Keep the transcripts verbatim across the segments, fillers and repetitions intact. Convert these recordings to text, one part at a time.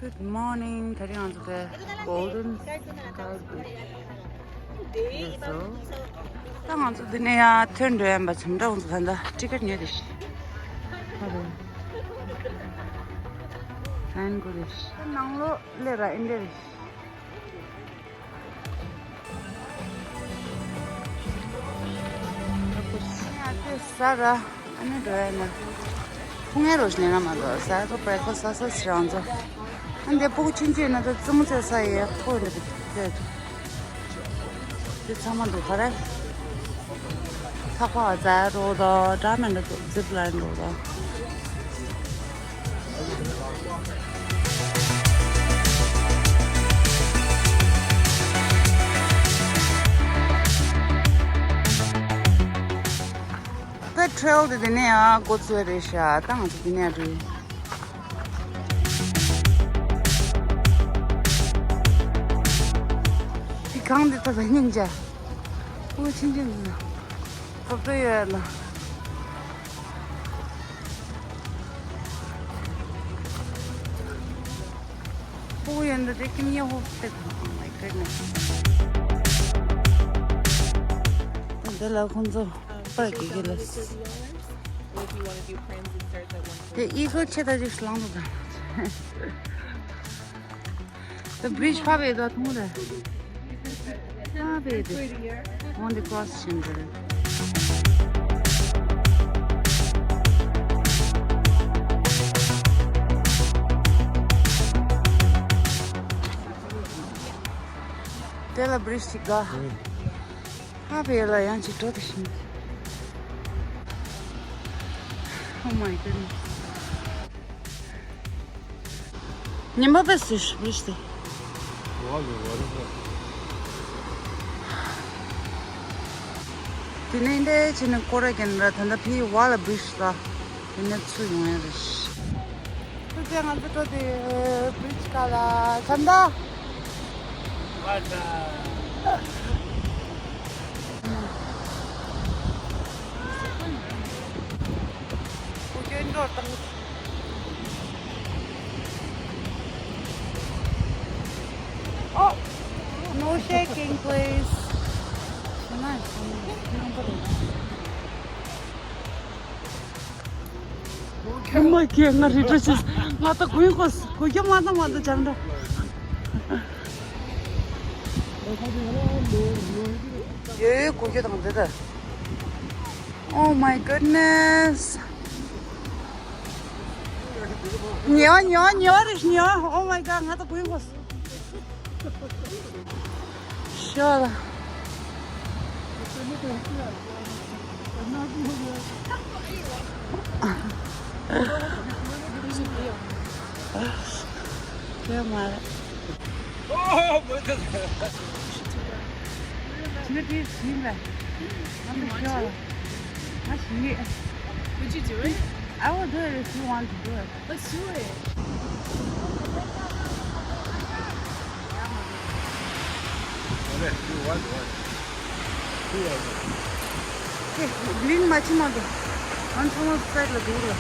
Good morning. ད་རིང་ང་ཚོ་དེ་Golden Sky Beach རེད་སོ། ད་ང་ཚོ་འདི་ནས་ཡར་ཐོན་འགྲོ་ཡ་ཡིན་པ། བྱམས་བྲག་ང་ཚོ་ད་ལྟ་ཊི་ཀེཊ་ཉོས་རེད། ཧ་རེ། ཧན་གོ་རེད། ད་ནང་ལོགས་སླེབས་ར་ཨིན་འདྲ་རེད། ཡ་དེ་ཟ་ར། ཨ་ནི་འགྲོ་ཡ་ན། ཕུང་ངེ་རོ་ཞིག་ལེན་ན་མ་འགྲོ་ཟ་ཁོ་པའི་ཁོ་ས་ས་ཞིག་རང་ཚོ། ཨ་འདི་ཕྲུ་གུ་ཆུང་ཆུང་ན་ཚོ་ཙུང་ཚེ་ས་ཡེ་ཕོ་འདི་དེ་དེ་ཚང་མ་འདུག་ག་རེ། ཐག་པ་ཟ་རོ་དང་འདྲ་མི་འདྲ་འདུག་ཛིབ་ལ་ཡིན་འགྲོ་དང་། ད་ཊེལ་དེ་དེ་ནས་ཡང་འགོ་བཙུགས་རེད་ཤག་ད་ང་ཚོ་དེ་ནས་རེད། དེ་གང་དེ་ད་ད་སྙིང་རྗེ། ཨོ་ཆིན་ཆིན་དེ་ད་ད་ཡོད་ལ། ཕྲུ་གུ་ཡོད་འདི་དེ་ཀིམ་ཡེ་ཧོབ་སྟེ། Oh my goodness. འདི་ལ་ཁོང་ཚོ་པར་གི་གི་ལ། དེ་ཨི་ཁོ་ཆེ་ད་ཅིག་ལང་དུ་དང་། The bridge ཕ་བེ་དོ་ཐུང་རེད། ཕ་བེ་དེ། On the cross ཕྱིན་དེ་རེད། དེ་ལ་bridge ཅིག་དགའ། ཕ་བེ་ལ་ཡང་ཅིག་འགྲོ་དེ་ཤིང་། Oh my goodness. ཉིན་པ་པས་སུ་ཞིག་བིས་ཏེ། དེ་ནས་འདྲ་བྱས་ནས་སྐོར་ར་རྒྱབ་ནས་ད་ལྟ་ཕི་ཝ་ལ་བིས་ལ་དེ་ནས་ཚུར་ཡོང་ཡ་རེད། ཐུགས་རྗེ་ང་ཚོ་འགྲོ་དེ་བིས་ག་ལ་ཁྱམ་ད། Oh, no shaking, please. ཁྱོད་མ་ཁྱེད་ང་རི་ཁྲོད་ཆེ། ང་ད་གུང་གོ་གུ་ཁྱོད་མ་ད་མ་ད་ཅང་འདྲ། ཡོད་ཡོད་གུ་ཁྱོད་དང་འདི་ད། Oh my goodness. ཉེ་བ་ཉེ་བ་ཉེ་བ་རེད་ཉེ་བ། Oh my god. ང་ད་གུང་གོ་ཤོ་ལ། དེ་མ་རེད། ཇི་དེ་ཇི་མ། ང་ད་ཤོ་ལ། ང་ཞིག་ངེས། Would you do it? I will do it if you want to do it. Let's do it. ཨེ། ལིང་མ་ཕྱི་མ་འདུག་ང་ཚང་མ་སའིཌ་ལ་འདུག་ར།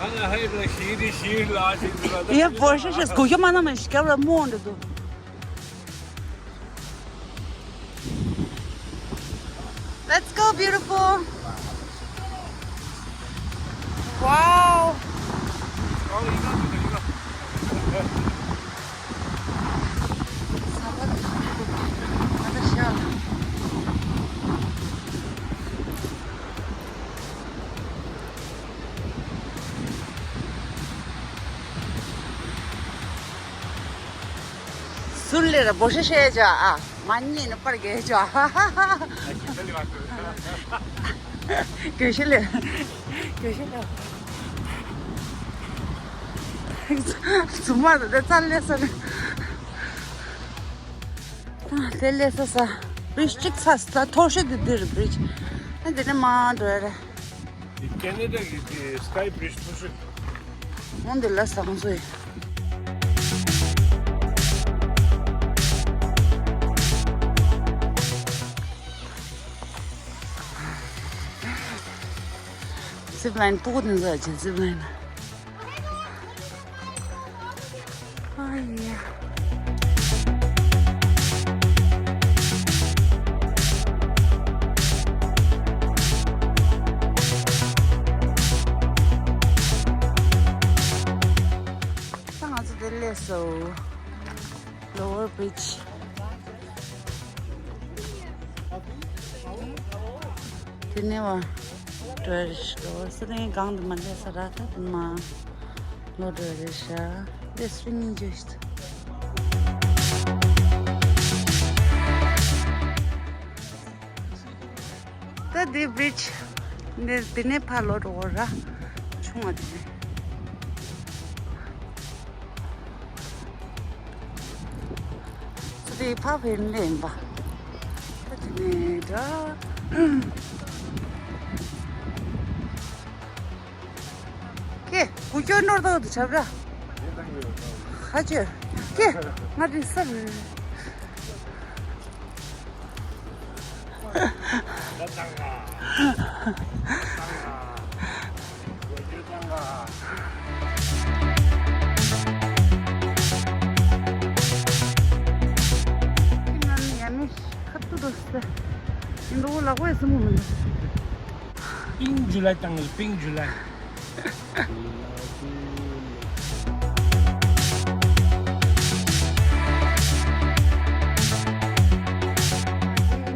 ང་ལ་ཧེ་ལ་ཤི་རི་ཤི་ལ་ཤི་རི་ལ། ཡ་བོ་ཤ་ཤ་གོ་ཡ་མ་ན་མ་ཤི་ཀ་ར་མོ་འདུག Let's go, beautiful. Wow. ཟུར་ལས་ར་བོ་ཤ་ཤ་ཡ་ཅོ་ཨ། མ་ཉེས་ན་པར་རྒྱལ་ཅོ་ཨ། གྱོད་ཤ་ལས། གྱོད་ཤ་ལས། ཟུར་མ་དང་དེ་རྩ་ལས་ས་ལས། དེ་ལས་ས་ས། བིས་གཅིག་ཚ་ས་མཐོ་ཤོས་དེ་འདི་རེད་བིས། ཨ་འདི་ནས་མར་འགྲོ་ཡ་རེད། ཁེ་ན་ཌ་གི་དེ་སྐའི་བིས་མཐོ་ཤོས། འོ་འདི་ལ་བཟང་བཟོ་ཡིན། ཛིབ་ལ་ཡིན་སྤུ་གུ་དེ་ཚོ་ཡ་ཅིག་ཛིབ་ལ་ཡིན། ཨ་ཡ། ད་ང་ཚོ་དེ་སླེབས་སོང་། Lower Bridge། དེ་ནས་བ། འགྲོ་རེད་ཤག་སི་ཏན་གང་དུ་མ་སླེབས་ས་ར་ད་དེ་མ། ལོ་འགྲོ་རེད་ཤག་དེ་སི་ཏན་ཇུས། ད་དེ་bridge། འདི་འདི་ནས་ཕར་ལོག་འགྲོ་བ་ར། ཆུང་བ་དེ་ནས། ཚུར་དེ་ཕར་བེར་ནས་ཡིན་པ། ད་དེ་ནས་འདྲ། ཀྱེ། གུ་ཅོ་ནོར་དོ་དུ་ཆབ་ར། ཧ་ཅེ། ཀྱེ། ང་དེ་སར། Pink July དང་Pink July།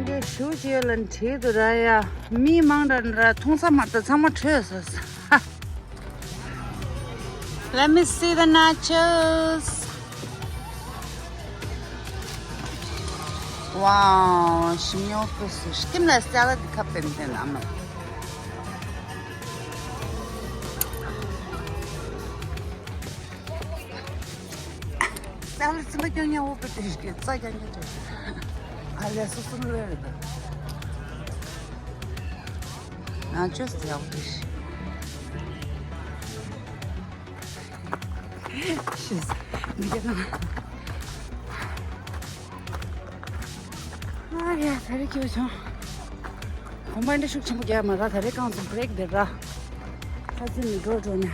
འདི་ཞུ་ཅེས་ལ་བྲིས་འདུག་ར་ཡ། མི་མང་དྲགས་འདྲ། མཐོང་ས་མ་ཐག་ཚང་མ་བྲོས་སོང་། Let me see the nachos. Wow, ཞིམ་ཡོང་ཀུ་སུ་ཤི་ཀིམ་ལ་salad ཁ་པེན་ཏེན་ཨ་མ། Salad ཚིམ་པ་ཀྱང་ཉག་འོ་པེ་ཏེ་ཤི་ཀེ་རྩ་ཀྱང་ཉག་ཏེ། ཨ་ལེ་སུ་སུ་ལེ་རེད་ད། Nachos དེ་ཡག་པོ་ཞིག་ཤེས། མི་རྒྱ་ནག་ཨ་ཡ། ད་རེས་སྐྱོ་བྱུང་། གོམ་པ་འདྲ་ཤུགས་ཆེན་པོ་རྒྱག་མ་ར། ད་རེས་རྐང་ཚོ་break དེ་ར། ཁ་ཚིག་ནས་འགྲོ་འགྲོ་ནས།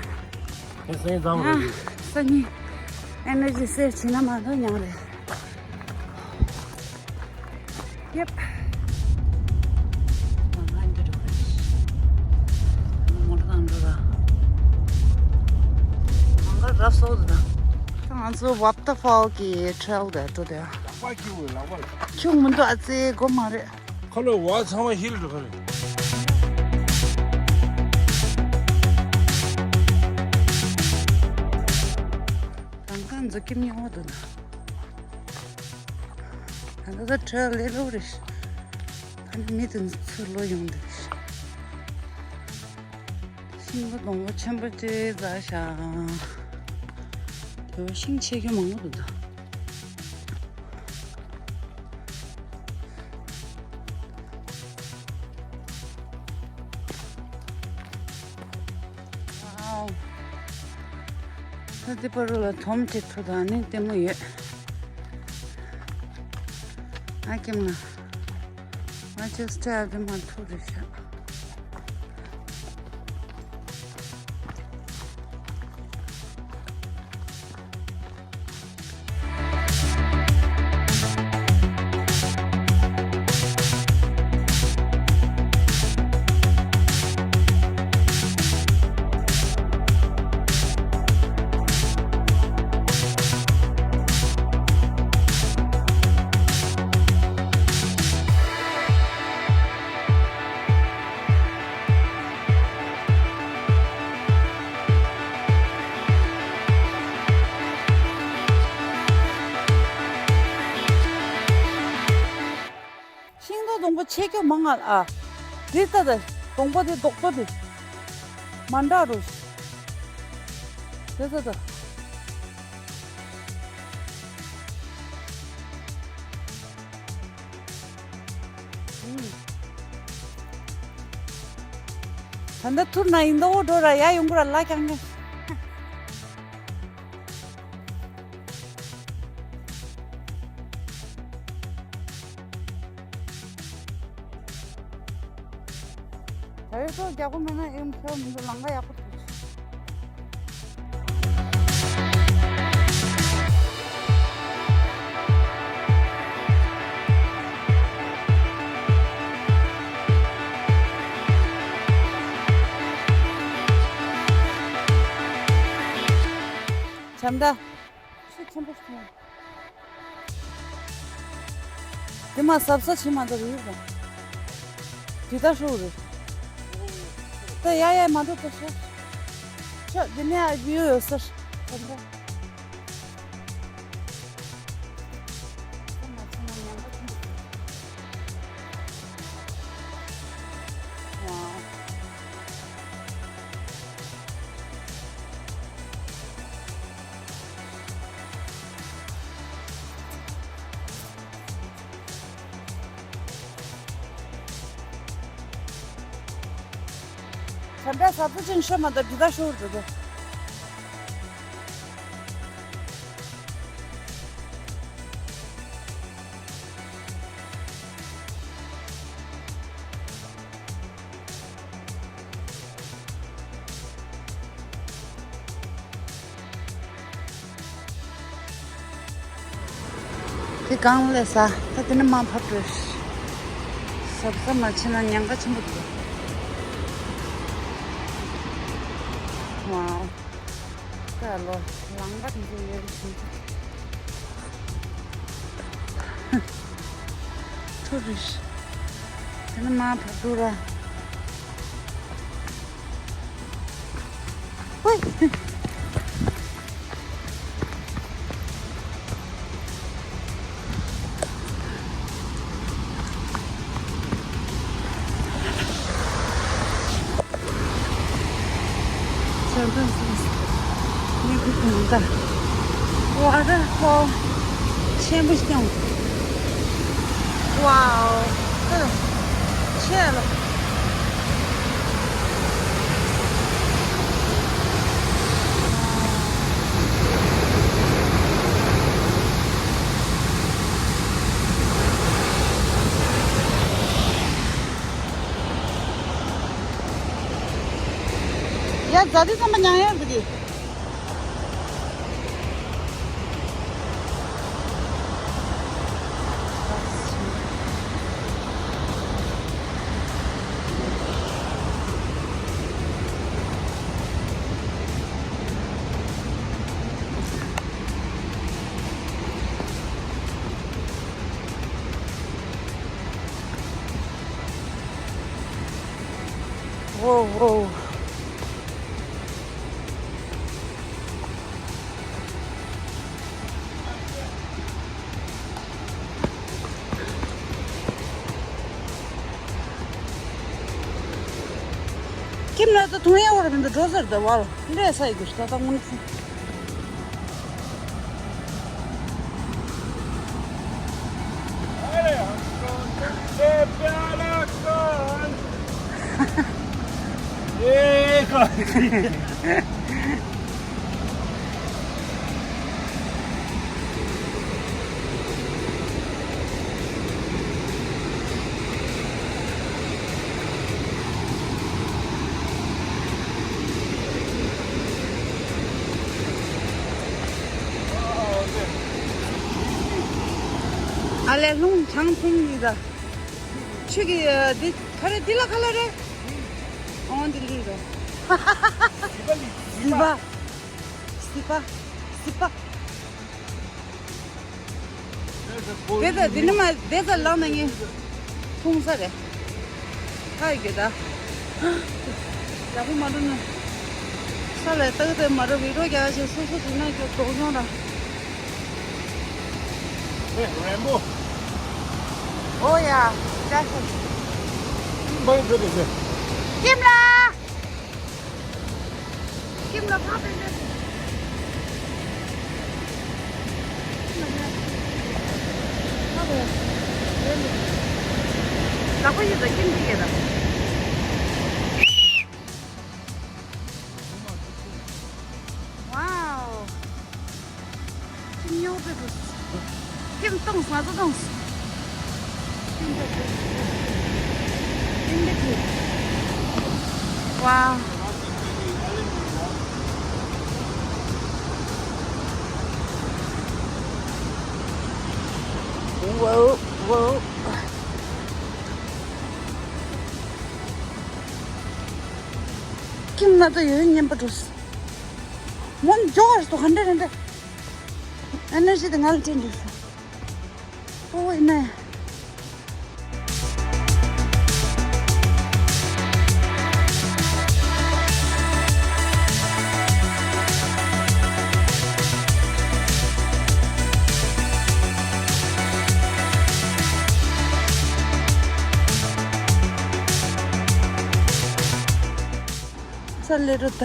ཁ་སང་ཙམ་རེད། སང་ཉིན་energy save བྱེད་ན་མ་གཏོགས་ཉག་རེད། Yep. ང་འདི་རུ་མོ་ཊ་དང་འགྲོ་ར། ང་ར་སོ་དང་། ང་ཚོ་waterfall གི་trail དེ་འགྲོ་དེ། ལག་པ་ཁྱུག་ལག་པ། ཁྱུག་མི་འདུག་ཨ་ཙི་སྒོ་མ་རེད། ཁ་ལོ་བ་ཚང་མ་ཧིལ་འགྲོ་ག་རེད། རང་ཁ་འཛུགས་ཀྱི་མྱོང་བ་འདུག་ན། ད་ལྟ་ད་trail ལས་ལོ་རེད། ད་ནི་མི་དེ་ཚོ་ལོ་ཡོང་འདུག་ཤིང་སྡོང་པོ་ཆེན་པོ་ཅིག་འཛེགས་ཤག་དེ་བ་ཤིང་ཆེ་ཆུང་མང་པོ་འདུག་ད། Wow. ད་དེ་པར་ལ་དོམ་ཅིག་ཐུག་ད་ནི་ལྟད་མོ་ཡོད། ཨ་ཀེམ་ང་། ང་ཅོ་སི་ཊེབ་དེ་མ་ཐུག་རེད་ཤག་ཤིང་སྡོང་སྡོང་པོ་ཆེ་ཁྱོ་མང་ང་ཨ། འདི་ལྟ་ད། སྡོང་པོ་འདི་རྡོག་པོ་འདི། མ་འདྲ་རུ། དེ་ལྟ་ད། ད་ལྟ་ཐུར་ན་ཡིན་ད་འོ་འགྲོ་ར་ཡ་ཡོང་གུ་ར་ལ་ཀྱང་ངེ། ད་ཡོད་ཚོ་ ཡག་པོ་མེད་ན་ཨེམ་ཁྱོད་མི་འདུག་ལམ་ཁ་ཡག་པོ་འདུག་བྱམས་ད། ཆུ་ཆེན་པོ་ཞིག་དེ་མ་ཟབ་ས་ཆེ་མ་འདུག་རེད་དང་། དེ་ལྟར་ཧྲུག་རེད། ད་ཡ་ཡ་མ་འགྲོ་ད་ཤ། ཤ་འདི་ནས་ཨ་བི་ཡོད་ཡོད་ས་ཤ་འདྲ། བྱམས་པས་ཟ་ཚོ་ཅན་ཤོད་མ་ད་འདི་ད་ཤོར་འགྲོ་གི། དེ་གང་ལས་ཟ། ད་དེ་ནས་མར་ཕར་འགྲོ། ཟབ་ས་མ་ཕྱིན་ན་ཉེན་ཁ་ཆེན་པོ་འདུག་ཝའོ། ད་ལོ་ལམ་ཁ་དེ་ཚོ་ཡོད་རེད་ཟིན་ཚེ། ཐུ་རིས། དེ་ནས་མར་ཕར་འགྲོ་ར། ཧུའི། ཆར་པ་སོང་སོང་། ངས་ཁུ་ཁུ་ད། ཝ་ཊར་ཕོལ་ཆེན་པོ་ཞིག་བཏང་། ཝའོ། ཨ། ཆེ་ལ། ཡ། རྫ་དེ་ཚང་མ་མྱང་ཡར་འདུག་གི། ཝོ་ཝོ། ཁྱིམ་ལ་ད་དུང་ཡང་བར་མི་འདུག་འགྲོ་ཟེར་ད་བར་འདྲེ་ས་ཡི་གུ་ད་ད་ངུ་ནི། ཨ་ལས་ལྷུང་བྱང་ཐུང་གི་ད། ཆུ་གི་འདི་ག་རེ་འདི་ལ་ག་ལ་རེད། ཨོ་འདི་ལི་རོ། སི་པ། སི་པ། སི་པ། དེ་ད་དེ་ནི་མ་དེ་ད་ལངས་ན་ངས་ཐུང་ས་རེད། ཧ་ཡི་གེ་ད། ཡག་པོ་མ་འགྲོ་ན། ས་ལ་ལྟག་ཏུ་མ་འགྲོ་བི་ཌིའོ་རྒྱག་བྱས་སོ་སོ་བྱུང་ན་ཁྱོད་ལྡོག་སོང་ར། ཨེ་རེན་བོ། ཨོ་ཡ། ཅག་ཤོད། ཁྱིམ་པ་ཡིན་འགྲོ་དེ་ཟེར། ཁྱིམ་ལ། ཁྱིམ་ལ་ཕ་པེ་ནེ། ཕ་པེ། ལག་པ་ཡོད་ད་ཁྱིམ་གཅིག་ཡོད་ད། ཝའོ། ཁྱིམ་ཉོ་པའི་དུས། ཁྱིམ་སྟོང་ང་ཚོ་སྟོང་། ཁྱིམ་པའི་དུས། ཁྱིམ་པའི་དུས། Wow. Wow, wow. ཁྱིམ་ན་ཚོ་ཡོད་ཉན་པ་འགྲོ། མོན་ཇོར་དུ་ག་འདྲ་རེད་འདྲ། ཨེ་ནར་ཇི་དེ་ང་ལ་སྤྲད་འདུག་ས། ཨོ་ཡིན་ནའི། ས་ལེ་རུ་ད།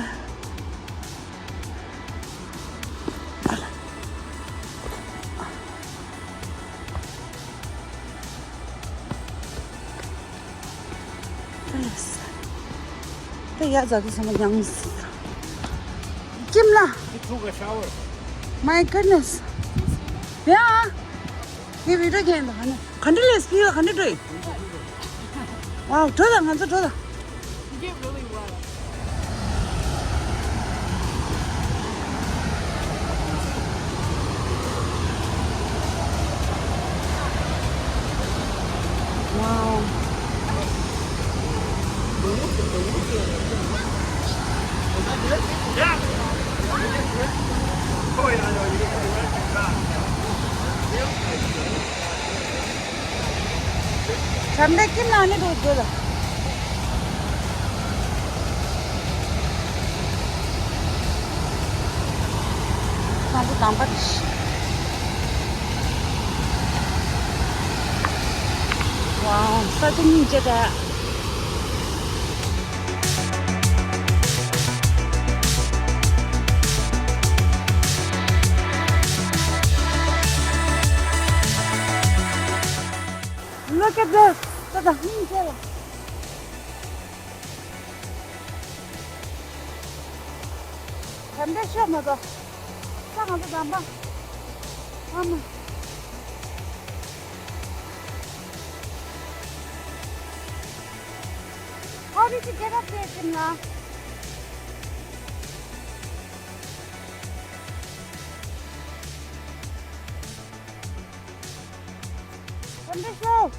ལེས། དེ་ཡ་ཛ་དུ་སེ་མ་ཉང་སི། ཀིམ་ལ། He took a shower. My goodness. Yeah. ངས་བི་ཌིའོ་ཁྱེར་འདུག་ཧ་ནི། ག་འདྲ་ལེས་ཕི་ལ་ག་འདྲ་འགྲོ་ཡི། Wow, འགྲོ་ད་ང་ཚོ་འགྲོ་ད། You did really well. Wow. བྱམས་པའི་ཁྱིམ་ནང་ནས་འགྲོ་རྒྱུ་ལ། ང་ཚོ་དམ་པ་རེད། ཝའོ། ས་ཆ་སྙིང་རྗེ་འདྲ། Look at this. ད་ད་སྙིང་རྗེ་ལ། དམ་པའི་ཤོག་མ་གཏོགས། ས་ང་ཚོ་དམ་པ། ཨ་མ། How did you get up there, Simla? Wonderful.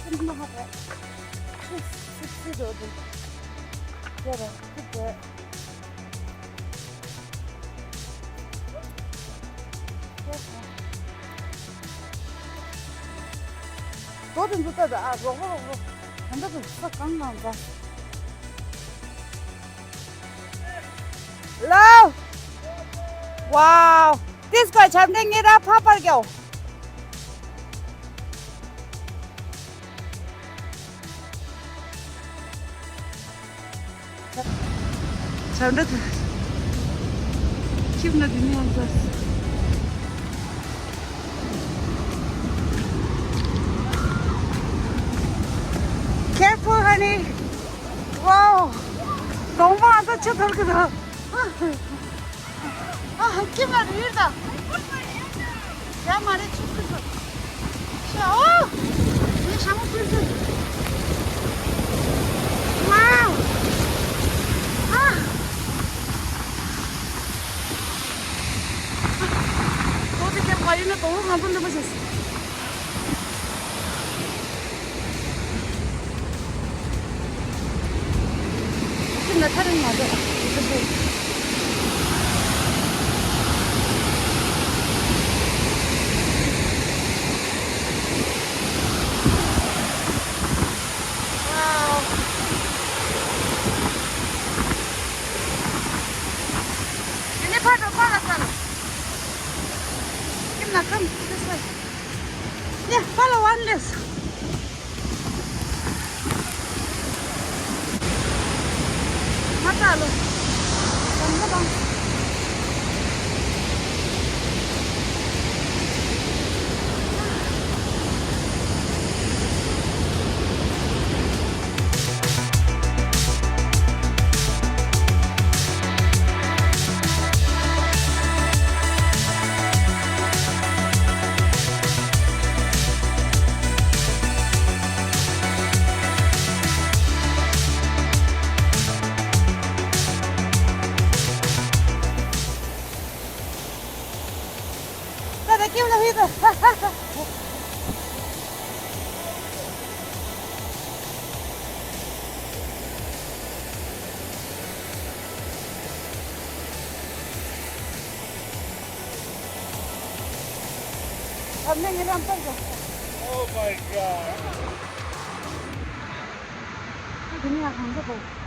Simla, have it. Just sit, sit over there. Get up, sit there. རྡོ་དེ་ཚོ་ལྟ་ད། ཨ། རོགས་རོགས་རོགས། ད་ལྟ་དུ་ས་གང་གང་འཛག་ལའོ། Wow. This guy བྱམས་བརྩེ་ངེད་རང་ཕ་པར་རྒྱའོ། བྱམས་བརྩེ། ཁྱིམ་ན་དེ་ནས་ཡང་འཛག Careful, honey. Wow. གདོང་པ་ཨ་ཙ་ཆུ་ཐོར་གི་འདུག་ཨ། ཀི་མ་རུལ་ད། ཡ་མ་རེད་ཆུ་ཁུ་ཚོ། ཤ་ཨོ། ངས་ཞྭ་མོ་ཁུར་ཚོ། Wow. ཨ། ཨོ་དེ་ཁྱབ་པ་ཡིན་ན་དོ་བོ་ང་ཚོ་འདི་མ་བྱས། ཁྱིམ་ལ་ཐག་རིང་མ་འགྲོ། དེ་ནས་ཕར་འགྲོ་པཱ་ལགས་ས་ལ། ཁྱིམ་ལ་ཁམས་ཁྱི་ས། ཡ། པཱ་ལགས་ཝན་ལེས། མ་ད་ལོ། དང་པོ་དང་། ན་ངེད་རང་པར་འགྲོ། Oh my god. དེ་ནས་ཡང་གང་འགྲོ་དགོས།